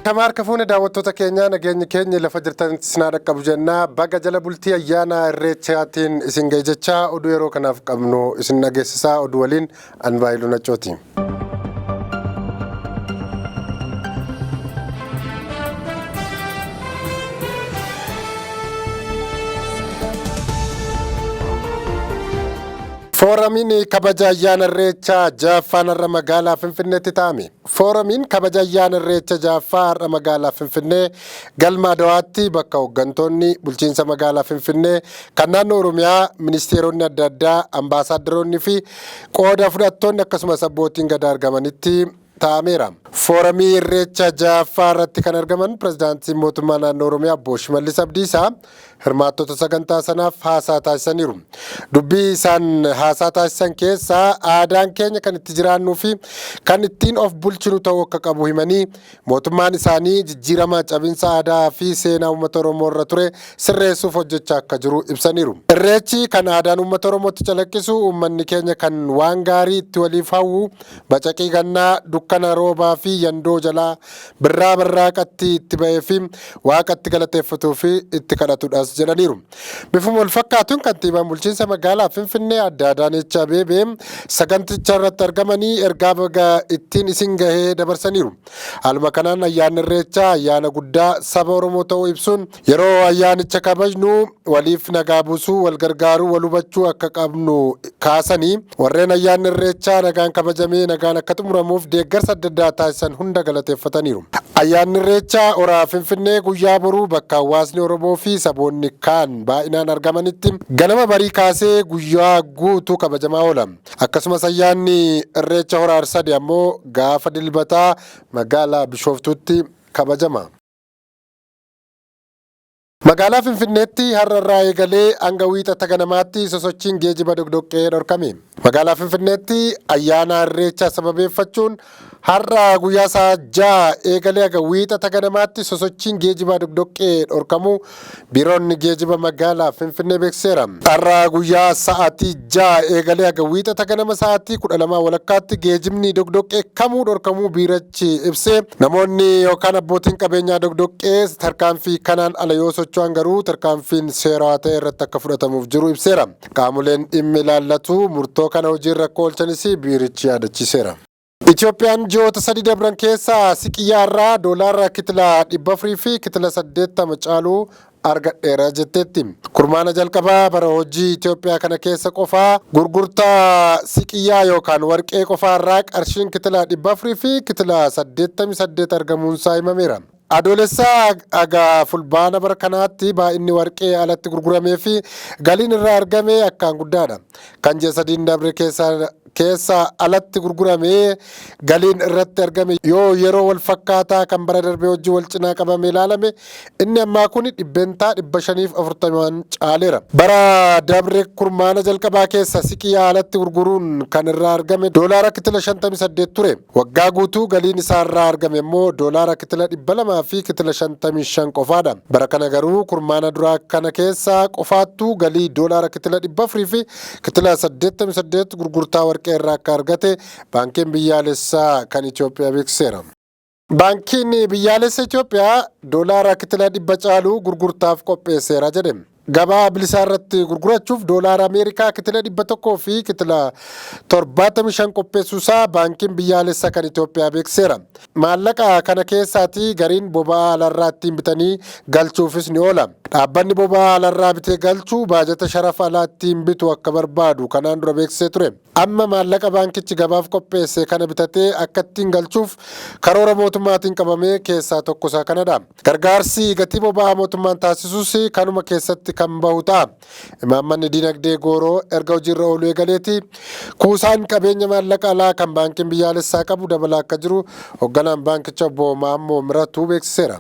Ashama harka fuune daawwattoota keenyaa, nageenyi keenya lafa jirtanitti isin haa dhaqqabu jennaa. Baga jala bultii ayyaana Irreechaatiin isin ga'e jechaa, oduu yeroo kanaaf qabnu isin dhageessisaa. Oduu waliin an Baayiluu Nachooti. Fooramiin kabaja ayyaana Irreechaa ja'affaan har'a magaalaa Finfinneetti taa'ame. Fooramiin kabaja ayyaana Irreecha ja'affaa har'a magaalaa Finfinnee galma Adawaatti bakka hooggantoonni bulchiinsa magaalaa Finfinnee, kan naannoo Oromiyaa, ministeeronni adda addaa, ambaasaaddaroonni fi qooda fudhattoonni akkasumas abbootiin gadaa argamanitti taa'ameera. Fooramii Irreecha ja'affaa irratti kan argaman pirezidaantiin mootummaa naannoo Oromiyaa obbo Shimallis Abdiisaa hirmaattota sagantaa sanaaf haasaa taasisaniiru. Dubbii isaan haasaa taasisan keessaa aadaan keenya kan itti jiraannuu fi kan ittiin of bulchinu ta'uu akka qabu himanii, mootummaan isaanii jijjiirama cabinsa aadaa fi seenaa uummata Oromoo irra ture sirreessuuf hojjechaa akka jiru ibsaniiru. Irreechi kan aadaan uummata Oromootti calaqqisu, uummanni keenya kan waan gaarii itti waliif hawwu, bacaqii gannaa, dukkana roobaa fi yandoo jalaa birraa barraaqatti itti ba'ee fi waaqatti galateeffatuu fi itti kadhatudhas jedhaniiru. Bifuma wal fakkaatuun kantiibaan bulchiinsa magaalaa Finfinnee Aadde Adaanech Abeebee saganticha irratti argamanii ergaa baga ittiin isin gahee dabarsaniiru. Haaluma kanaan ayyaanni Irreechaa ayyaana guddaa saba Oromoo ta'uu ibsuun, yeroo ayyaanicha kabajnu waliif nagaa buusuu, wal gargaaruu, wal hubachuu akka qabnu kaasanii, warreen ayyaanni Irreechaa nagaan kabajamee nagaan akka xumuramuuf deeggarsa adda addaa taasisan hunda galateeffataniiru. Ayyaanni Irreechaa Hora Finfinnee guyyaa boruu bakka hawaasni Oromoo fi saboonni kaan baay'inaan argamanitti ganama barii kaasee guyyaa guutuu kabajamaa oola. Akkasumas ayyaanni Irreecha Hora Arsadi ammoo gaafa Dilbataa magaalaa Bishooftuutti kabajama. Magaalaa Finfinneetti har'a irraa eegalee hanga Wiixata ganamaatti sosochiin geejiba doqdoqqee dhorkame. Magaalaa Finfinneetti ayyaana Irreechaa sababeeffachuun har'a guyyaa sa'a 6 eegalee haga Wiixata ganamaatti sosochiin geejibaa doqdoqqee dhorkamuu Biiroon Geejiba Magaalaa Finfinnee beeksiseera. Har'a guyyaa sa'aatii 6 eegalee haga Wiixata ganama sa'aatii 12:30tti geejibni doqdoqqee kamuu dhorkamuu biirachi ibsee, namoonni yookaan abbootiin qabeenyaa doqdoqqee tarkaanfii kanaan ala yoo socho'an garuu tarkaanfiin seerawaa ta'e irratti akka fudhatamuuf jiru ibseera. Qaamoleen dhimmi ilaallatu murtoo kana hojiirra akka oolchanis biirichi yaadachiiseera. Itoophiyaan ji'oota 3 dabran keessa siqiyyaa irraa doolaara kitila 400 fi kitila 80 caalu argadheera jetteetti. Kurmaana jalqabaa bara hojii Itoophiyaa kana keessa qofaa gurgurtaa siqiyyaa yookaan warqee qofaa irraa qarshiin kitila 400 fi kitila 88 argamuunsaa himameera. Adoolessaa haga Fulbaana bara kanaatti baay'inni warqee alatti gurguramee fi galiin irraa argame akkaan guddaadha. Kan ji'a sadiin dabre keessa alatti gurguramee galiin irratti argame yoo yeroo wal fakkaataa kan bara darbee wajjin wal cinaa qabamee ilaalame, inni ammaa kun 540% caaleera. Bara dabre kurmaana jalqabaa keessa siqii alatti gurguruun kan irraa argame doolaara kitila 58 ture. Waggaa guutuu galiin isaarraa argame immoo doolaara kitila 200 fi kitila 55 qofaadha. Bara kana garuu kurmaana duraa kana keessa qofaattuu galii doolaara kitila 400 fi kitila 88 gurgurtaa warqee irraa akka argate Baankiin Biyyaalessaa kan Itoophiyaa beeksiseera. Baankiin Biyyaalessa Itoophiyaa doolaara kitila 100 caalu gurgurtaaf qopheesseera jedhe. Gabaa bilisaa irratti gurgurachuuf doolaara Ameerikaa kitila 100 fi kitila 75 qopheessuusaa Baankiin Biyyaalessa kan Itoophiyaa beeksiseera. Maallaqa kana keessaatii gariin boba'aa alarraa ittiin bitanii galchuufis ni oola. Dhaabbanni boba'aa alarraa bitee galchu baajata sharafa alaa ittiin bitu akka barbaadu kanaan dura beeksisee ture. Amma maallaqa baankichi gabaaf qopheesse kana bitatee akka ittiin galchuuf karoora mootummaatiin qabamee keessaa tokko isaa kanadha. Gargaarsi gatii boba'aa mootummaan taasisus kanuma keessatti kan bahu ta'a. Imaammanni dinagdee gooroo erga hojiirra ooluu eegaleeti kuusaan qabeenya maallaqa alaa kan baankiin biyyaalessaa qabu dabalaa akka jiru hoogganaan baankicha obbo Maammoo Miratuu beeksiseera.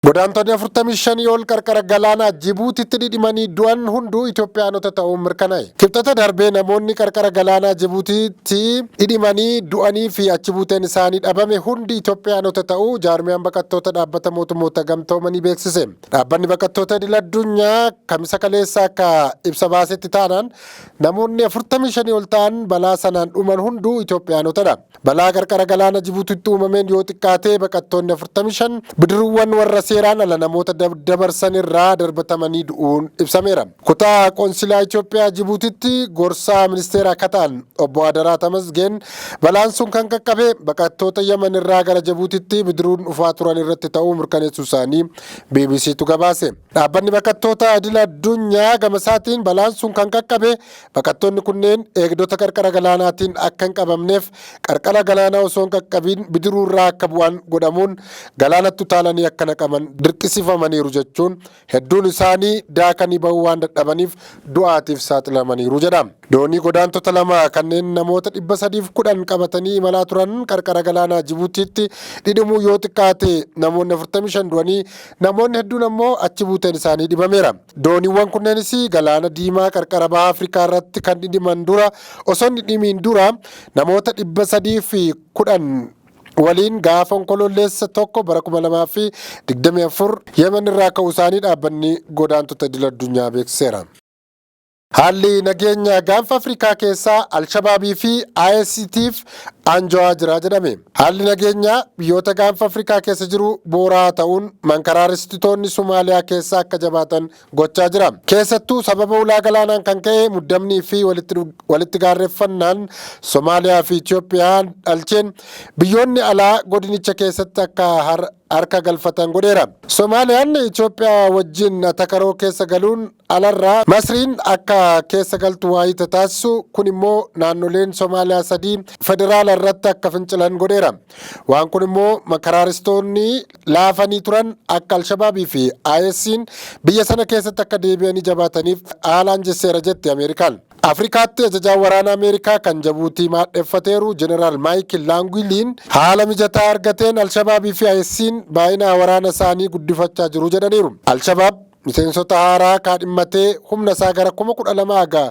Godaantonni 45 ol qarqara galaanaa Jibuutitti dhidhimanii du'an hunduu Itoophiyaanota ta'uun mirkanaa'e. Kibxata darbee namoonni qarqara galaanaa Jibuutitti dhidhimanii du'anii fi achi buuteen isaanii dhabame hundi Itoophiyaanota ta'uu jaarmiyaan baqattoota dhaabbata mootummoota gamtoomanii beeksise. Dhaabbanni baqattoota idil addunyaa kamisa kaleessa akka ibsa baasetti taanaan namoonni 45 ol ta'an balaa sanaan dhuman hunduu Itoophiyaanotadha. Balaa qarqara galaana Jibuutitti uumameen yoo xiqqaate baqattoonni 45 bidiruuwwan warra seeraan ala namoota dabarsan irraa darbatamanii du'uun ibsameera. Kutaa qoonsilaa Itoophiyaa Jibuutitti gorsaa ministeera akka ta'an obbo Adaraa Tamasgeen balaan sun kan qaqqabe baqattoota Yaman irraa gara Jibuutitti bidiruun dhufaa turan irratti ta'uu mirkaneessuu isaanii BBCtu gabaase. Dhaabbanni baqattoota idil addunyaa gama isaatiin balaan sun kan qaqqabe baqattoonni kunneen eegdota qarqara galaanaatiin akka hin qabamneef qarqara galaanaa osoo hin qaqqabiin bidiruu irraa akka bu'an godhamuun galaanatti utaalanii akka naqaman dirqisiifamaniiru jechuun hedduun isaanii daakanii bahuu waan dadhabaniif du'aatiif saaxilamaniiru jedha. Doonii godaantota lama kanneen namoota 310 qabatanii imalaa turan qarqara galaanaa Jibuutiitti dhidhimuu yoo xiqqaate namoonni 45 du'anii namoonni hedduun ammoo achi buuteen isaanii dhibameera. Dooniiwwan kunneenis galaana diimaa qarqara baha Afrikaa irratti kan dhidhiman dura osoo hin dhidhimiin dura namoota 310 waliin gaafa onkoloolleessa 1 bara 2024 Yemen irraa ka'uu isaanii dhaabbanni godaantota idil addunyaa beeksiseera. Haalli nageenya gaanfa Afrikaa keessaa Alshabaabii fi ISIStiif anjawaa jira jedhame. Haalli nageenyaa biyyoota gaanfa Afrikaa keessa jiru booraa ta'uun mankaraaristitoonni Somaaliyaa keessaa akka jabaatan gochaa jira. Keessattuu sababa ulaa galaanaan kan ka'e muddamnii fi walitti gaarreeffannaan Somaaliyaa fi Itoophiyaan dhalcheen biyyoonni alaa godinicha keessatti akka harka galfatan godheera. Somaaliyaan Itoophiyaa wajjin takaroo keessa galuun alarraa Masriin akka keessa galtu waayita taasisu kun immoo naannoleen Somaaliyaa sadii federaala irratti akka fincilan godheera. Waan kun immoo makaraaristoonni laafanii turan akka Alshabaabii fi ISIin biyya sana keessatti akka deebi'anii jabaataniif haalaan jesseera jetti Ameerikaan. Afrikaatti ajajaan waraana Ameerikaa kan Jabuutii maadheffateeru Jeneraal Maayikil Laanguiliin haala mijataa argateen Alshabaabii fi ISIin baay'ina waraana isaanii guddifachaa jiru jedhaniiru. Alshabaab miseensota haaraa kaadhimmatee humna isaa gara 12,000 haga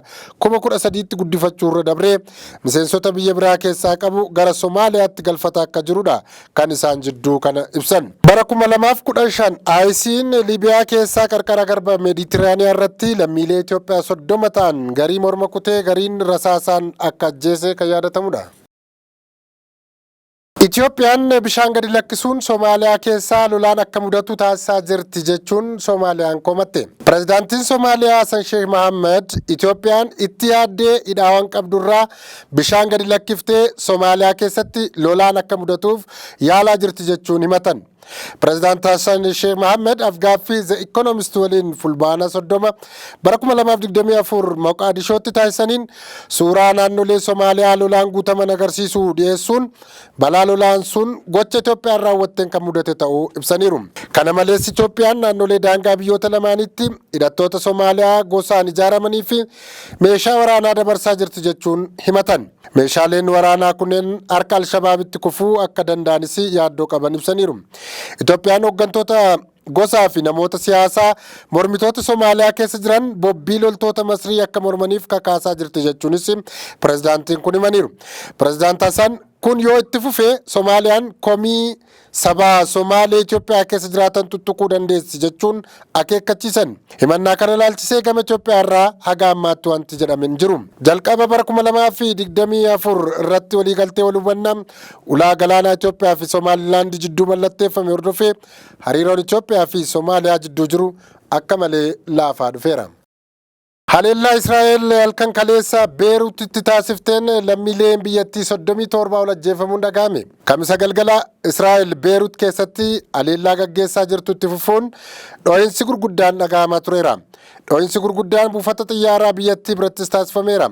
13,000tti guddifachuu irra dabree miseensota biyya biraa keessaa qabu gara Somaaliyaatti galfataa akka jirudha kan isaan jidduu kana ibsan. Bara 2015 ISIin Liibiyaa keessaa qarqara garba Meeditiraaniyaa irratti lammiilee Itoophiyaa 30 ta'an garii morma kutee gariin rasaasaan akka ajjeese kan yaadatamudha. Itoophiyaan bishaan gadi lakkisuun Somaaliyaa keessaa lolaan akka mudatu taasisaa jirti jechuun Somaaliyaan komatte. Pireezidaantiin Somaaliyaa Hassan Sheikh Mohammed Itoophiyaan itti yaaddee hidhaawwan qabdurraa bishaan gadi lakkiftee Somaaliyaa keessatti lolaan akka mudatuuf yaalaa jirti jechuun himatan. Pireezidaant Hassan Sheikh Mohammed afgaaffii The Economist waliin fulbaana 30 bara 2024 Moqaadishootti taasisaniin suuraa naannolee Somaaliyaa lolaan guutaman agarsiisu dhiyeessuun balaa lolaan sun gocha Itoophiyaan raawwatteen kan mudate ta'uu ibsaniiru. Kana malees Itoophiyaan naannolee daangaa biyyoota lamaanitti hidhattoota Somaaliyaa gosaan ijaaramanii fi meeshaa waraanaa dabarsaa jirti jechuun himatan. Meeshaaleen waraanaa kunneen harka Alshabaabitti kufuu akka danda'anis yaaddoo qaban ibsaniiru. Itoophiyaan hooggantoota gosaa fi namoota siyaasaa mormitoota Somaaliyaa keessa jiran bobbii loltoota Masrii akka mormaniif kakaasaa jirti jechuunis pireezidaantiin kun himaniiru. Pireezidaant Hassan kun yoo itti fufe Somaaliyaan komii sabaa Somaalee Itoophiyaa keessa jiraatan tuttuquu dandeessi jechuun akeekkachiisan. Himannaa kana ilaalchisee gama Itoophiyaa irraa haga ammaatti wanti jedhame hin jiru. Jalqaba bara 2024 irratti waliigaltee wal hubannaa ulaa galaanaa Itoophiyaa fi Somaalilaand jidduu mallatteeffame hordofee hariiroon Itoophiyaa fi Somaaliyaa jidduu jiru akka malee laafaa dhufeera. Haleellaa Israa'el halkan kaleessa Beeruutitti taasifteen lammiileen biyyattii 37 ol ajjeefamuun dhaga'ame. Kamisa galgala Israa'el Beerut keessatti haleellaa gaggeessaa jirtutti fufuun dho'insi gurguddaan dhaga'amaa tureera. Dho'insi gurguddaan buufata xiyyaaraa biyyattii birattis taasifameera.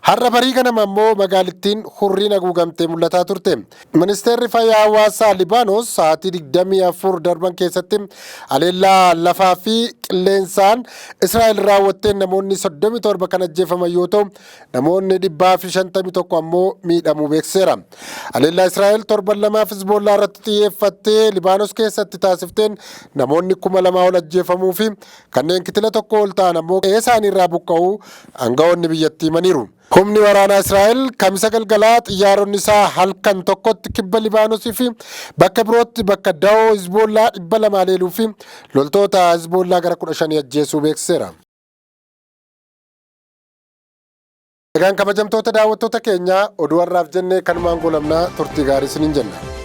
Har'a barii ganama ammoo magaalittiin hurriin haguugamtee mul'ataa turte. Ministeerri Fayyaa Hawaasaa Libaanos sa'aatii 24 darban keessatti haleellaa lafaa fi qilleensaan Israa'el raawwatteen namoonni 37 kan ajjeefaman yoo ta'u, namoonni 151 ammoo miidhamuu beeksiseera. Haleellaa Israa'el torban lamaaf Hizboollaa irratti xiyyeeffattee Libaanos keessatti taasifteen namoonni 2000 ol ajjeefamuu fi kanneen kitila tokko ol ta'an ammoo qe'ee isaaniirraa buqqa'uu aangawoonni biyyattii himaniiru. Humni waraanaa Israa'el Kamisa galgalaa xiyyaaronni isaa halkan tokkotti kibba Libaanosii fi bakka birootti bakka dawoo Hizboollaa 200 haleeluu fi loltoota Hizboollaa gara 15 ajjeesuu beeksiseera. Egaan kabajamtoota daawwattoota keenyaa, oduu har'aaf jenne kanumaan goolabnaa, turtii gaarii isiniin jenna.